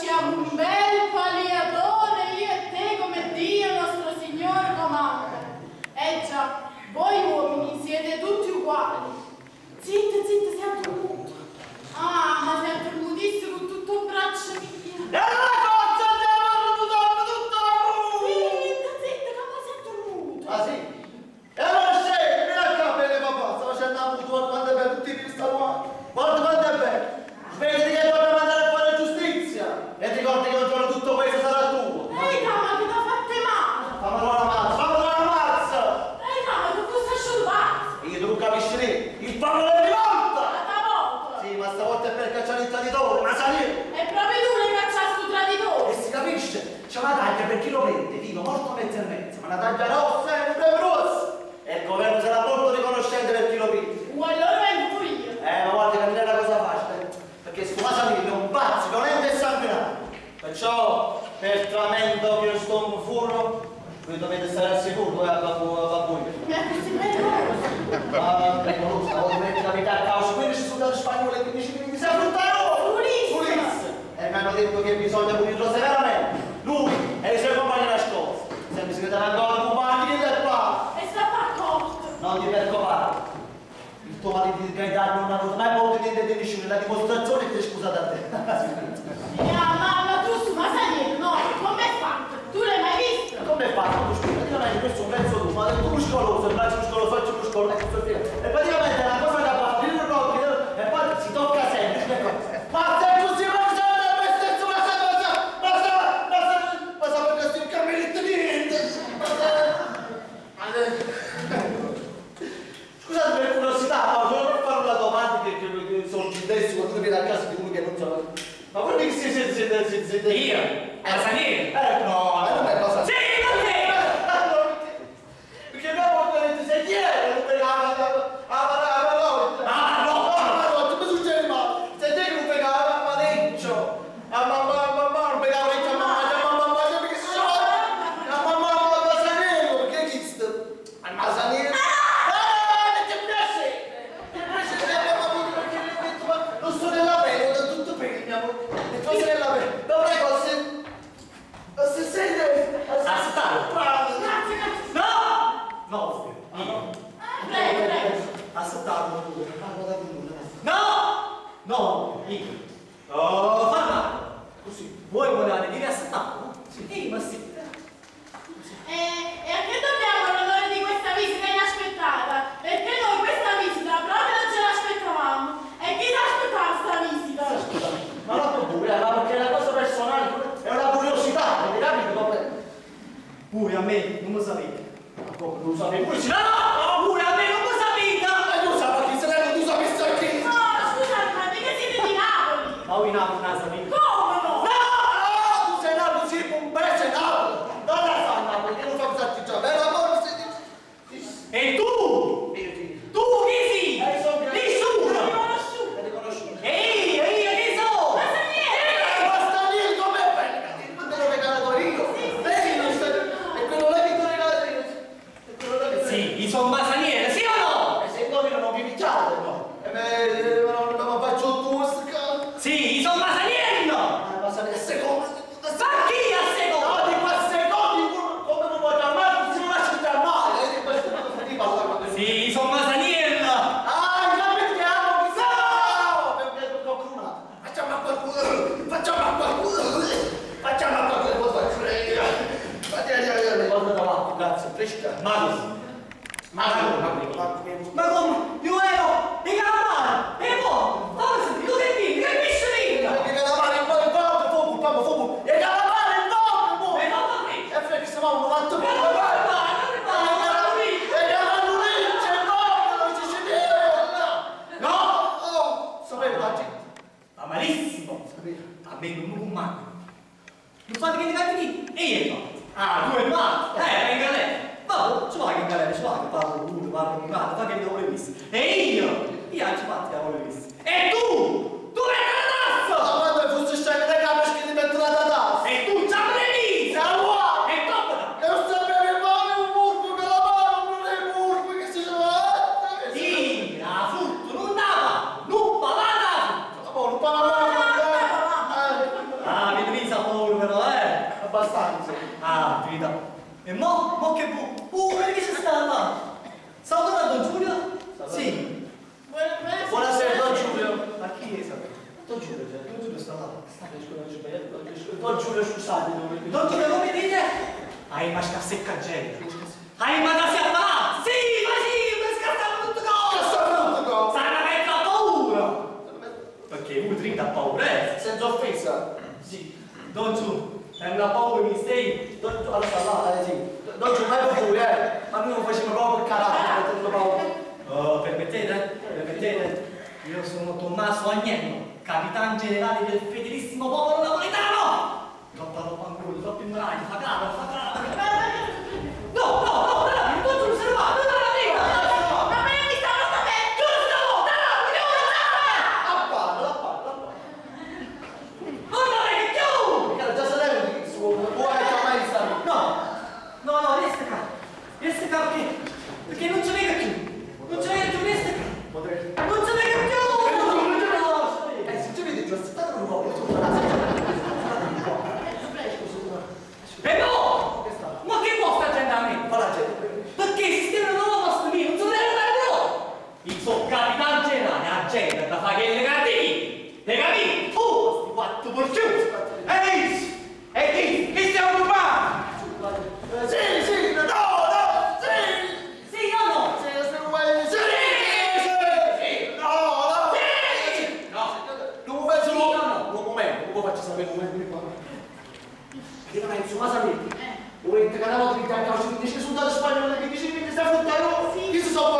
facciamo un bel paliatone io e te come Dio nostro Signore comanda. Eh già, voi uomini siete tutti uguali. Zitto, zitto, sei addormuto. Ah, ma sei addormutissimo con tutto un braccio mio. E allora forza andiamo a rubutare tutta la Zitto, zitto, che ma sei addormuto. Ah sì? E allora scendi, vieni a qua, bene papà, sta facendo la mutua, guarda quanto è bello, tutti i sta qua. Guarda quanto è bello. Svegliati che dobbiamo andare a fare giustizia. E ti ricordi che un giorno tutto questo sarà tuo. Ehi, ma che ti ha fatto male? Fammi la mazza, fammi la mazza! Ehi, ma tu fosse asciugato. Io tu capisci lì, il popolo è rivolta! La volta. Sì, ma stavolta è per cacciare il traditore, ma sa lì! E proprio tu le cacciasti un traditore. E si capisce, c'è una taglia per chi lo prende, vivo, morto mezzo e mezzo, ma una taglia rossa è un breve rosso! E il governo sarà molto riconoscente per chi lo piglia. O allora vengo pure io. Ma guarda che non è una cosa facile, perché sto Masanello è un pazzo, violento e sanguinario. Perciò, per tramento che io sto un furro, voi dovete stare al sicuro, a babbuino. Mi ha così pericoloso. Ah, pericoloso, voglio mettere la metà a causa, 15 soldati spagnoli e 15 minuti si affrontarono! Ulisse! Ulisse! E mi hanno detto che bisogna punirlo severamente. Lui e i suoi compagni nascosti. Sempre si vedono ancora compagni del qua. E sta accorto. Non ti preoccupare. Il tuo marito di Gaetano non ha avuto mai paura di niente di nessuno, la dimostrazione è che è scusata a te. Ya, ma tu su Masaniello, no, com'è fatto? Tu l'hai mai visto? Come è fatto? Tu scusa, praticamente questo è un pezzo tu, ma tu muscoloso, il braccio muscoloso, faccio muscoloso, ecco sto figlio. E praticamente è una cosa che fa aprire un occhio e poi si tocca sempre, ecco. Ma se così ma se me stesso, ma se, ma se, ma se, ma se, ma se perché sti camminando niente. Ma se, ma se. Scusate per curiosità, ma solo per fare una domanda che sorge in testa quando tu vieni a casa di uno che non sa. Ma voi che siete, siete, siete, siete? Io? Masaniello? No, non è cosa. Sì, non te! Perché abbiamo detto sei chi è? Non pegava a Marocco. A Marocco? A Marocco, come succede ma? Sei te che non pegava a Mareccio. A mamma, a mamma, non pegava a mamma, a mamma, a mamma, perché si chiama? A mamma, a Masaniello, perché esiste? A Masaniello. Ah, che piace! Che piace che abbiamo avuto perché le ho detto, ma non sto nella pelle, ho detto tutto bene, mia moglie. Le cose nella pelle. Ma prego, se... Se sei... Aspettare. Bravo! Grazie, grazie. No! No, io. Prego, prego. Aspettavo. No! No, io. Oh, fa male. Così. Voi volevate dire aspettavo? Sì. Ma sì. E a che dobbiamo l'onore di questa visita inaspettata? Perché noi questa visita proprio non ce l'aspettavamo. E chi si aspettava sta visita? Ma no, pure, ma perché è una cosa personale, è una curiosità, avete capito come? Voi a me non lo sapete. Ma come non lo sapevo? Pure sì. No, no, voi a me non lo sapete! Ma tu sai chi se ne tu sapessi a chi? No, scusate, ma mica siete di Napoli? Ma voi Napoli non la sapete. Come no? No! Ah, tu sei Napoli, sì, un bel sei Napoli! Non la sa Napoli, che non fa usarti già, bella amore, sei di... E tu? Io ti... Tu chi sei? Sono Nessuno! Riconosciuto. L'hai riconosciuto. E io chi sono? Ma Masaniello! Ma sta lì, com'è bello? Te l'ho regalato io! Vedi, non sta... È quello là che ti ho regalato io! È quello là che ti Sì, io sono Masaniello, sì o no? E se indovino non vi picchiate, no? E me... non faccio tusca! Sì, io sono Masaniello! Ah, ma sa secondo... Ma chi a secondo? No, di qua secondi, come non vuoi chiamare, si non lasci chiamare! Di questo non ti parla quando... Sì, sono Masaniello! Ah, capitiamo, chi sa? Facciamo a qualcuno! Facciamo a qualcuno! Facciamo a qualcuno! Grazie, fresca. Ma Ma Ma come? Io ero i calamari! E poi? Cosa? Tu che dici? Che pesce I dici? calamari in fuoco, fuoco, i calamari in fuoco! E non va bene! E fresca, siamo un altro po'. No! Oh, sapevo la gente. Va malissimo! Sapevo. A me non mi comando. Non fate che ne catti E io fatto. Ah, tu hai fatto! Vai in galera! Vabbè, ci vai in galera, ci vai che parlo con uno, parlo con un altro, fa che ne volevo visto. E io! Io ci fatti che volevo visto. E tu! Tu metti la tazza! Ma quando fosse scemo da capo che ti metto la tazza! E tu già previsto! Siamo E troppo da! E non sapevo che male un burpo che la mano, non è burpo che si chiama. Sì, la frutta non dava! Non pavata la frutta! Ma non parla Ah, avete visto? Capita. E mo, mo che bu... vedi che ci sta là? Salutate a Don Giulio? Sì. Buonasera. Buonasera, Don Giulio. Ma chi è sapete? Don Giulio, cioè. Don Giulio sta là. Don Giulio, scusate, non Don Giulio, come dite? Hai ma scassecca gente. Hai ma da si ammalato! Sì, ma sì, mi scassavo tutto Che cosa! sta tutto cosa? Sarà mezza paura! Perché voi drinta paura, eh? Senza offesa. Sì. Don Giulio, è una paura mi stai? Don Giulio, allora là, sì. Don Giulio, ma è per voi, eh? Ma noi non facciamo proprio per carattere, per tutto paura. Oh, permettete? Permettete? Io sono Tommaso Agnello, capitano generale del fedelissimo popolo napoletano! Troppa roba ancora, troppo in muraglia, fa caldo, fa caldo. No, no, no, no, Don Giulio se ne va, non la dica! Ma me mi stanno sapendo! Giusto, da Napoli, A parla, a parla, a parla. Non la venga più! Perché già sapevo di suo, vuoi che mai sta. No, no, no, resta qua. Resta qua perché, perché non ci venga più. Non ci venga più, resta qua. Potrei. Non ci venga più! No, se ci vedi, già state un po', scusa. E no! Ma che può sta gente a me? Fa la gente. Perché il sistema non lo posso mio, non so deve andare però! Il suo capitano generale, la gente da fa che le capì! Le capì? Tu, sti quattro porciusi! Ehi! Ehi, chi stiamo rubando? Sì, sì, no, no, sì! Sì o no? Sì, sì, sì, sì, no, no, Sì! No. Non mi penso Sì o no? Un momento, non faccio sapere un momento qua. Che non è insomma sapete? Volete che una volta che ti dice soldato spagnolo che dice che sta fottendo? Chi si sono